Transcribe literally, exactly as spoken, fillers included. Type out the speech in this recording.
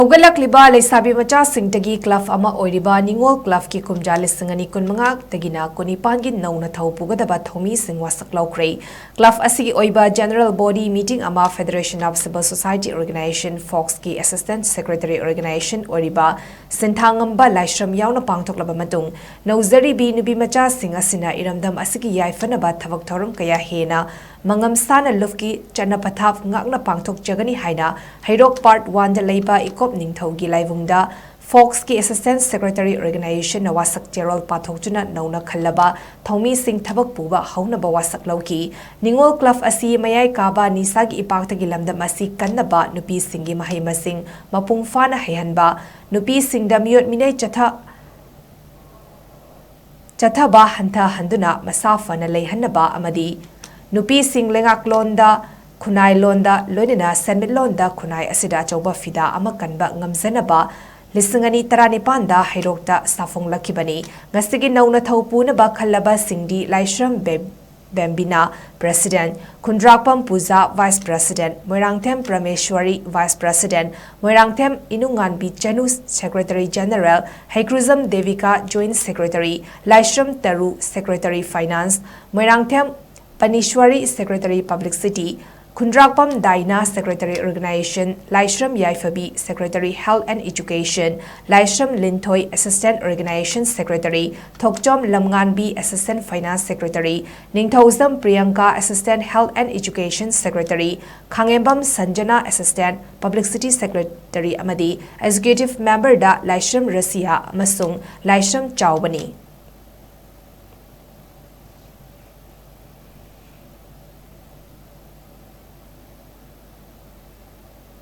ꯍꯧꯒꯠꯂꯛꯂꯤꯕ ꯂꯩꯁꯥꯕꯤ ꯃꯆꯥꯁꯤꯡꯗꯒꯤ ꯀ꯭ꯂꯕ ꯑꯃ ꯑꯣꯏꯔꯤꯕ ꯅꯤꯉꯣꯜ ꯀ꯭ꯂꯕꯀꯤ ꯀꯨꯝꯖꯥ ꯂꯤꯁꯤꯡ ꯑꯅꯤ ꯀꯨꯟꯃꯉꯥꯗꯒꯤꯅ ꯀꯨꯟꯅꯤꯄꯥꯟꯒꯤ ꯅꯧꯅ ꯊꯧ ꯄꯨꯒꯗꯕ ꯊꯧꯃꯤꯁꯤꯡ ꯋꯥꯁꯛ ꯂꯧꯈ꯭ꯔꯦ꯫ ꯀ꯭ꯂꯕ ꯑꯁꯤꯒꯤ ꯑꯣꯏꯕ ꯖꯦꯅꯔꯦꯜ ꯕꯣꯗꯤ ꯃꯤꯇꯤꯡ ꯑꯃ Federation of Civil Society Organization, ꯐꯣꯛꯁꯀꯤ ꯑꯦꯁꯤꯁꯇꯦꯟꯠ ꯁꯦꯀ꯭ꯔꯦꯇꯔꯤ ꯑꯣꯔꯒꯅꯥꯏꯖꯦꯁꯟ ꯑꯣꯏꯔꯤꯕ ꯁꯤꯟꯊꯥꯉꯝꯕ ꯂꯥꯏꯁ꯭ꯔꯝ ꯌꯥꯎꯅ ꯄꯥꯡꯊꯣꯛꯂꯕ ꯃꯇꯨꯡ, ꯅꯧꯖꯔꯤꯕꯤ ꯅꯨꯄꯤ ꯃꯆꯥꯁꯤꯡ ꯑꯁꯤꯅ ꯏꯔꯝꯗꯝ ꯑꯁꯤꯒꯤ ꯌꯥꯏꯐꯅꯕ ꯊꯕꯛ ꯊꯧꯔꯝ ꯀꯌꯥ ꯍꯦꯟꯅ ꯃꯉꯝ ꯁꯥꯅ ꯂꯨꯞꯀꯤ ꯆꯠꯅ ꯄꯊꯥꯞ ꯉꯥꯛꯅ ꯄꯥꯡꯊꯣꯛꯆꯒꯅꯤ ꯍꯥꯏꯅ ꯍꯩꯔꯣꯛ ꯄꯥꯔꯠ ꯋꯥꯟꯗ ꯂꯩꯕ ꯏꯀꯣꯞ ꯅꯤꯡꯊꯧꯒꯤ ꯂꯥꯏꯕꯨꯡꯗ ꯐꯣꯛꯁꯀꯤ ꯑꯦꯁꯤꯁꯇꯦꯟꯠ ꯁꯦꯀ꯭ꯔꯦꯇꯔꯤ ꯑꯣꯔꯒꯅꯥꯏꯖꯦꯁꯟꯅ ꯋꯥꯁꯛ ꯆꯦꯔꯣꯜ ꯄꯥꯊꯣꯛꯇꯨꯅ ꯅꯧꯅ ꯈꯜꯂꯕ ꯊꯧꯃꯤꯁꯤꯡ ꯊꯕꯛ ꯄꯨꯕ ꯍꯧꯅꯕ ꯋꯥꯁꯛ ꯂꯧꯈꯤ꯫ ꯅꯤꯉꯣꯜ ꯀ꯭ꯂꯕ ꯑꯁꯤ ꯃꯌꯥꯏ ꯀꯥꯕ ꯅꯤꯁꯥꯒꯤ ꯏꯄꯥꯛꯇꯒꯤ ꯂꯝꯗꯝ ꯑꯁꯤ ꯀꯟꯅꯕ, ꯅꯨꯄꯤꯁꯤꯡꯒꯤ ꯃꯍꯩ ꯃꯁꯤꯡ ꯃꯄꯨꯡ ꯐꯥꯅ ꯍꯩꯍꯟꯕ, ꯅꯨꯄꯤꯁꯤꯡꯗ ꯃꯤꯑꯣꯠ ꯃꯤꯅꯩ ꯆꯠꯊ ꯆꯠꯊꯕ ꯍꯟꯊꯍꯟꯗꯨꯅ ꯃꯁꯥ ꯐꯅ ꯂꯩꯍꯟꯅꯕ ꯑꯃꯗꯤ ꯅꯨꯄꯤꯁꯤꯡ ꯂꯩꯉꯥꯛꯂꯣꯟꯗ ꯈꯨꯟꯅꯥꯏ ꯂꯣꯟꯗ ꯂꯣꯏꯅꯅ ꯁꯦꯟꯃꯤꯠꯂꯣꯟꯗ ꯈꯨꯟꯅꯥꯏ ꯑꯁꯤꯗ ꯑꯆꯧꯕ ꯐꯤꯗꯥ ꯑꯃ ꯀꯟꯕ ꯉꯝꯖꯅꯕ ꯂꯤꯁꯤꯡ ꯑꯅꯤ ꯇꯔꯥꯅꯤꯄꯥꯟꯗ ꯍꯩꯔꯣꯛꯇ ꯁꯥꯐꯣꯡꯂꯛꯈꯤꯕꯅꯤ꯫ ꯉꯁꯤꯒꯤ ꯅꯧꯅ ꯊꯧ ꯄꯨꯅꯕ ꯈꯜꯂꯕꯁꯤꯡꯗꯤ ꯂꯥꯏꯁ꯭ꯔꯝ ꯕꯦ-, Bembina, president, Khundrakpam Puja, vice president, Moirangthem Prameshwori, vice president, Moirangthem Inunganbi Chanu, secretary general, Heikrujam Devika, joint secretary, Laishram Taru, secretary finance, Moirangthem Panishwori, secretary publicity, Khundrakpam Daina, secretary organisation, Laishram Yaiphabi, secretary health and education, Laishram Linthoi, assistant organisation secretary, Thokchom Lamnganbi, assistant finance secretary, Ningthoujam Priyanka, assistant health and education secretary, Khangembam Sanjana, assistant publicity secretary ꯑꯃꯗꯤ executive ꯃꯦꯝꯕꯔꯗ ꯂꯥꯏꯁ꯭ꯔꯝ Russia ꯑꯃꯁꯨꯡ ꯂꯥꯏꯁ꯭ꯔꯝ ꯆꯥꯎꯕꯅꯤ꯫